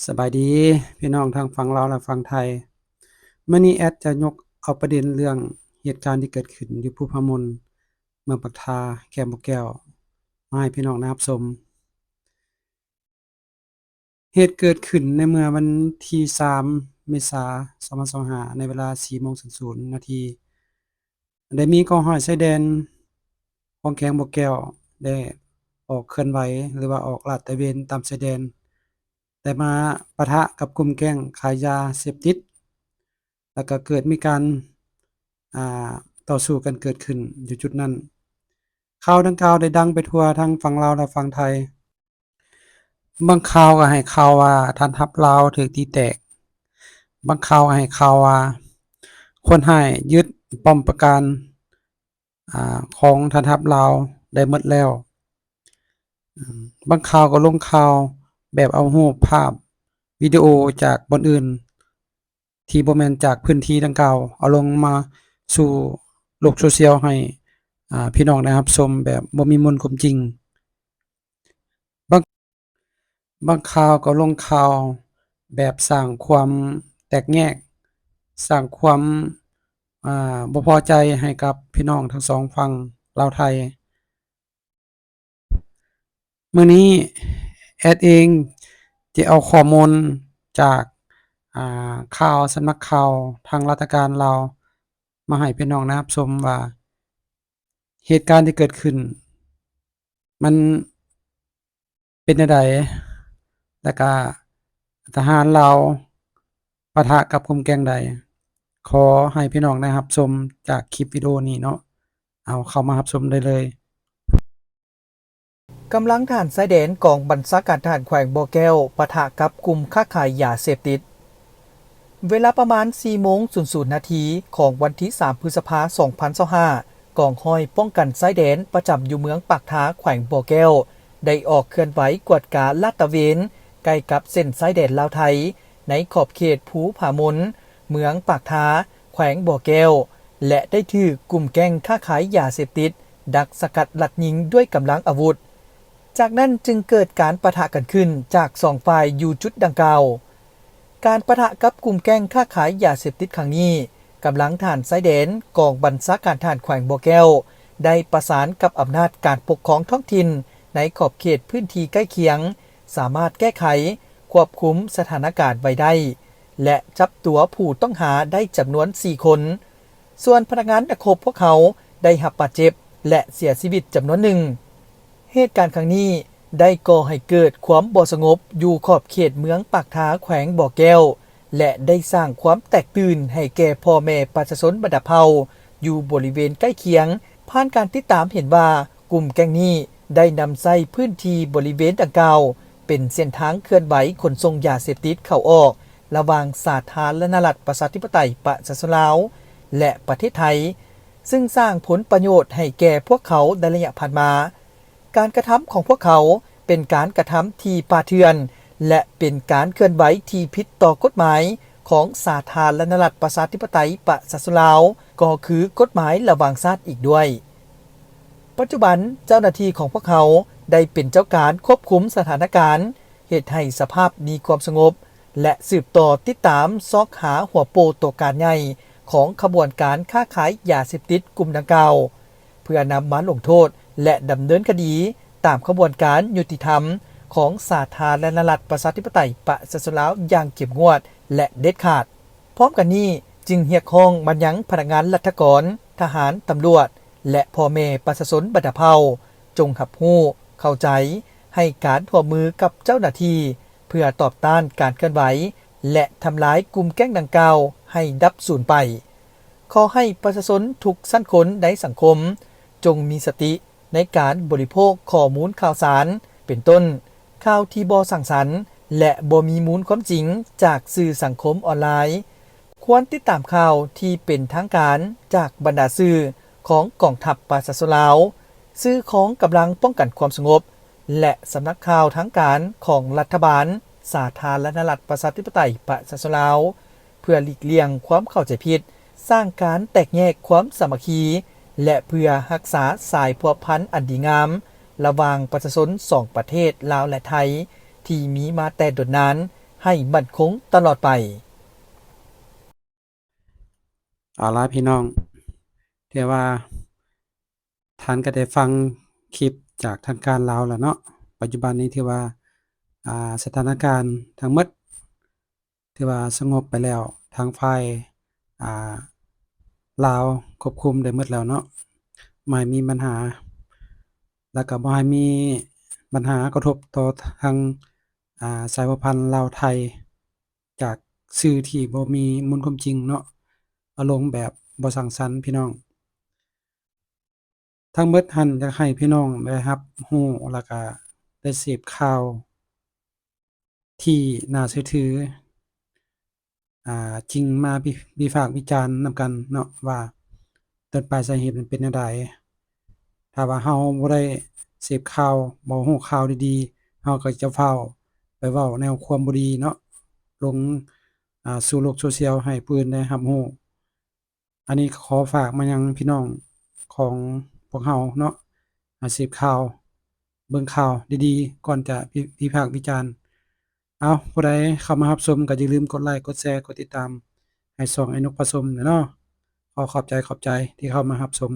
ສະບາຍດີພີ່ນ້ອງທັງຝັ່ງລາວ ແລະ ຝັ່ງໄທ. ມື້ນີ້ແອັດຈະຍົກເອົາປະເດັນເລື່ອງເຫດການທີ່ເກີດຂຶ້ນຢູ່ພູຜາມົນ ເມືອງປາກທາ ແຂວງບໍ່ແກ້ວ ມາໃຫ້ພີ່ນ້ອງໄດ້ຮັບຊົມ. ເຫດເກີດຂຶ້ນໃນເມື່ອວັນທີສາມ ເມສາ ສອງພັນຊາວຫ້າ ໃນເວລາສີ່ໂມງສູນນາທີ ໄດ້ມີກອງຮ້ອຍຊາຍແດນຂອງແຂວງບໍ່ແກ້ວ ໄດ້ອອກເຄື່ອນໄຫວ ຫຼືວ່າອອກລາດຕະເວນຕາມຊາຍແດນ ໄດ້ມາປະທະກັບກຸ່ມແກ້ງຂາຍຢາເສບຕິດ ແລ້ວກໍເກີດມີການ ອ່າ ຕໍ່ສູ້ກັນເກີດຂຶ້ນຢູ່ຈຸດນັ້ນ. ຂ່າວດັ່ງກ່າວໄດ້ດັງໄປທົ່ວທັງຝັ່ງລາວ ແລະ ຝັ່ງໄທ. ບາງຂ່າວກໍໃຫ້ຂ່າວວ່າຖານທັບລາວຖືກຕີແຕກ, ບາງຂ່າວກໍໃຫ້ຂ່າວວ່າຄົນຮ້າຍຍຶດປ້ອມປາການ ອາ ຂອງຖານທັບລາວໄດ້ໝົດແລ້ວ. ບາງຂ່າວກໍລົງຂ່າວແບບເອົາຮູບພາບວິດີໂອຈາກບ່ອນອື່ນ ທີ່ບໍ່ແມ່ນຈາກພື້ນທີ່ດັ່ງກ່າວ ເອົາລົງມາສູ່ໂລກໂຊຊຽວໃຫ້ ອາ ພີ່ນ້ອງໄດ້ຮັບຊົມແບບບໍ່ມີມູນຄວາມຈິງ. ບາງ ບາງຂ່າວກໍລົງຂ່າວແບບສ້າງຄວາມແຕກແຍກ, ສ້າງຄວາມ ອາ ບໍ່ພໍໃຈໃຫ້ກັບພີ່ນ້ອງທັງສອງຝັ່ງລາວໄທ. ມື້ນີ້ແອັດເອງຈະເອົາຂໍ້ມູນຈາກ ອາ ຂ່າວສຳນັກຂ່າວທາງລັດຖະການລາວ ມາໃຫ້ພີ່ນ້ອງໄດ້ຮັບຊົມວ່າ ເຫດການທີ່ເກີດຂຶ້ນມັນເປັນແນວໃດ ແລ້ວກະທະຫານລາວປະທະກັບກຸ່ມແກ້ງໃດ. ຂໍໃຫ້ພີ່ນ້ອງໄດ້ຮັບຊົມຈາກຄລິບວິດີໂອນີ້ເນາະ. ເອົາ ເຂົ້າມາຮັບຊົມໄດ້ເລີຍ. ກຳລັງທະຫານຊາຍແດນກອງບັນຊາການທະຫານແຂວງບໍ່ແກ້ວ ປະທະກັບກຸ່ມຄ້າຂາຍຢາເສບຕິດ. ເວລາປະມານສີ່ໂມງສູນນາທີຂອງວັນທີສາມ ພຶດສະພາ ສອງພັນຊາວຫ້າ ກອງຮ້ອຍປ້ອງກັນຊາຍແດນປະຈຳຢູ່ເມືອງປາກທາ ແຂວງບໍ່ແກ້ວ ໄດ້ອອກເຄື່ອນໄຫວກວດກາລາດຕະເວນໃກ້ກັບເສັ້ນຊາຍແດນລາວໄທ ໃນຂອບເຂດພູຜາມົນ ເມືອງປາກທາ ແຂວງບໍ່ແກ້ວ ແລະ ໄດ້ຖືກກຸ່ມແກ້ງຄ້າຂາຍຢາເສບຕິດ ດັກສະກັດລັດຍິງດ້ວຍກຳລັງອາວຸດ. ຈາກນັ້ນຈຶ່ງເກີດການປະທະກັນຂຶ້ນຈາກສອງຝ່າຍຢູ່ຈຸດດັ່ງກ່າວ. ການປະທະກັບກຸ່ມແກ້ງຄ້າຂາຍຢາເສບຕິດຄັ້ງນີ້, ກຳລັງທະຫານຊາຍແດນ ກອງບັນຊາການທະຫານແຂວງບໍ່ແກ້ວ ໄດ້ປະສານກັບອຳນາດການປົກຄອງທ້ອງຖິ່ນໃນຂອບເຂດພື້ນທີ່ໃກ້ຄຽງ ສາມາດແກ້ໄຂຄວບຄຸມສະຖານະການໄວ້ໄດ້ ແລະ ຈັບຕົວຜູ້ຕ້ອງຫາໄດ້ຈຳນວນສີ່ຄົນ. ສ່ວນພະນັກງານນັກຮົບພວກເຮົາໄດ້ຮັບບາດເຈັບ ແລະ ເສຍຊີວິດຈຳນວນໜຶ່ງ. ເຫດການຄັ້ງນີ້ໄດ້ກໍ່ໃຫ້ເກີດຄວາມບໍ່ສະຫງົບຢູ່ຂອບເຂດເມືອງປາກທາ ແຂວງບໍ່ແກ້ວ ແລະ ໄດ້ສ້າງຄວາມແຕກຕື່ນໃຫ້ແກ່ພໍ່ແມ່ປະຊາຊົນບັນດາເຜົ່າຢູ່ບໍລິເວນໃກ້ຄຽງ. ຜ່ານການຕິດຕາມເຫັນວ່າ ກຸ່ມແກ້ງນີ້ໄດ້ນຳໃຊ້ພື້ນທີ່ບໍລິເວນດັ່ງກ່າວເປັນເສັ້ນທາງເຄື່ອນໄຫວຂົນສົ່ງຢາເສບຕິດເຂົ້າອອກ ລະຫວ່າງສາທາລະນະລັດປະຊາທິປະໄຕປະຊາຊົນລາວ ແລະ ປະເທດໄທ, ຊຶ່ງສ້າງຜົນປະໂຫຍດໃຫ້ແກ່ພວກເຂົາໃນໄລຍະຜ່ານມາ. ການກະທຳຂອງພວກເຂົາເປັນການກະທຳທີ່ປ່າເຖື່ອນ ແລະ ເປັນການເຄື່ອນໄຫວທີ່ຜິດຕໍ່ກົດໝາຍຂອງສາທາລະນະລັດປະຊາທິປະໄຕປະຊາຊົນລາວ, ກໍຄືກົດໝາຍລະຫວ່າງຊາດອີກດ້ວຍ. ປັດຈຸບັນເຈົ້າໜ້າທີ່ຂອງພວກເຮົາໄດ້ເປັນເຈົ້າການຄວບຄຸມສະຖານະການ, ເຮັດໃຫ້ສະພາບມີຄວາມສະຫງົບ ແລະ ສືບຕໍ່ຕິດຕາມຊອກຫາຫົວໂປຕົວການໃຫຍ່ຂອງຂະບວນການຄ້າຂາຍຢາເສບຕິດກຸ່ມດັ່ງກ່າວ ເພື່ອນຳມາລົງໂທດ ແລະ ດຳເນີນຄະດີຕາມຂະບວນການຍຸຕິທຳຂອງສາທາລະນະລັດປະຊາທິປະໄຕປະຊາຊົນລາວຢ່າງເຂັ້ມງວດ ແລະ ເດັດຂາດ. ພ້ອມກັນນີ້ຈຶ່ງຮຽກຮ້ອງມາຍັງພະນັກງານລັດຖະກອນ, ທະຫານ, ຕຳຫຼວດ ແລະ ພໍ່ແມ່ປະຊາຊົນບັນດາເຜົ່າ ຈົ່ງຮັບຮູ້, ເຂົ້າໃຈ, ໃຫ້ການຮ່ວມມືກັບເຈົ້າໜ້າທີ່ ເພື່ອຕອບຕ້ານການເຄື່ອນໄຫວ ແລະ ທຳລາຍກຸ່ມແກ້ງດັ່ງກ່າວໃຫ້ດັບສູນໄປ. ຂໍໃຫ້ປະຊາຊົນທຸກຊັ້ນຄົນໃນສັງຄົມ ຈົ່ງມີສະຕິໃນການບໍລິໂພກຂໍ້ມູນຂ່າວສານ ເປັນຕົ້ນ ຂ່າວທີ່ບໍ່ສ້າງສັນ ແລະ ບໍ່ມີມູນຄວາມຈິງຈາກສື່ສັງຄົມອອນລາຍ. ຄວນຕິດຕາມຂ່າວທີ່ເປັນທາງການຈາກບັນດາສື່ຂອງກອງທັບປະຊາຊົນລາວ, ສື່ຂອງກຳລັງປ້ອງກັນຄວາມສະຫງົບ ແລະ ສຳນັກຂ່າວທາງການຂອງລັດຖະບານສາທາລະນະລັດປະຊາທິປະໄຕປະຊາຊົນລາວ ເພື່ອຫຼີກລ່ຽງຄວາມເຂົ້າໃຈຜິດ, ສ້າງການແຕກແຍກຄວາມສາມັກຄີ ແລະ ເພື່ອຮັກສາສາຍພົວພັນອັນດີງາມລະຫວ່າງປະຊາຊົນສອງປະເທດລາວ ແລະ ໄທ ທີ່ມີມາແຕ່ດົນນານ. ໃຫ້ໝັ້ນຄົງຕະຫຼອດໄປ. ເອົາລະພີ່ນ້ອງ ຖືວ່າທ່ານກໍໄດ້ຟັງຄລິບຈາກທາງການລາວແລ້ວເນາະ. ປັດຈຸບັນນີ້ຖືວ່າ ອ່າ ສະຖານະການທັງໝົດຖືວ່າສະຫງົບໄປແລ້ວ, ທາງຝ່າຍ ອ່າ ລາວຄວບຄຸມໄດ້ໝົດແລ້ວເນາະ, ບໍ່ໃຫ້ມີບັນຫາ ແລ້ວກໍບໍ່ໃຫ້ມີບັນຫາກະທົບຕໍ່ທາງ ອ່າ ສາຍພົວພັນລາວໄທ ຈາກສື່ທີ່ບໍ່ມີມູນຄວາມຈິງເນາະ, ອາລົມແບບບໍ່ສ້າງສັນພີ່ນ້ອງ. ທັງໝົດຫັ້ນຢາກໃຫ້ພີ່ນ້ອງໄດ້ຮັບຮູ້ ແລ້ວກະໄດ້ເສບຂ່າວທີ່ໜ້າເຊື່ອຖື ອ່າ ຈຶ່ງມາວິ ວິພາກວິຈານນຳກັນເນາະ ວ່າຕົ້ນປາຍສາເຫດມັນເປັນແນວໃດ. ຖ້າວ່າເຮົາບໍ່ໄດ້ເສບຂ່າວ ບໍ່ຮູ້ຂ່າວດີໆ ເຮົາກໍຈະຟ້າວໄປເວົ້າແນວຄວາມບໍ່ດີເນາະ ລົງ ອ່າ ສູ່ໂລກໂຊຊຽວໃຫ້ຜູ້ອື່ນໄດ້ຮັບຮູ້. ອັນນີ້ກໍຂໍຝາກມາຍັງພີ່ນ້ອງຂອງພວກເຮົາເນາະ, ໃຫ້ເສບຂ່າວ ເບິ່ງຂ່າວດີໆ ກ່ອນຈະວິ ວິພາກວິຈານ. ເອົາ ຜູ້ໃດເຂົ້າມາຮັບຊົມກໍຢ່າລືມກົດໄລ ກົດແຊ ກົດຕິດຕາມໃຫ້ຊ່ອງໄອ້ນົກພາຊົມແດ່ເນາະ. ຂໍຂອບໃຈ ຂອບໃຈທີ່ເຂົ້າມາຮັບຊົມ.